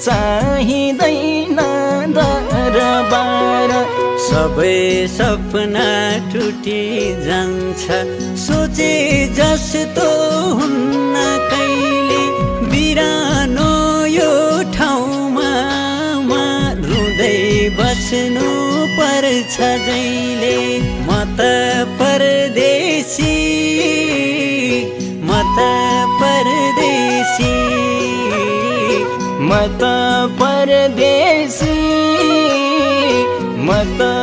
चाहिँदैन दरबार। सबै सपना टुटी जान्छ, सोचे जस्तो हुन्न कहिले। बिरानो यो ठाउँमा रुँदै बस्नु पर्छ जहिले। म त परदेशी, म त परदेशी, म त परदेशी, म त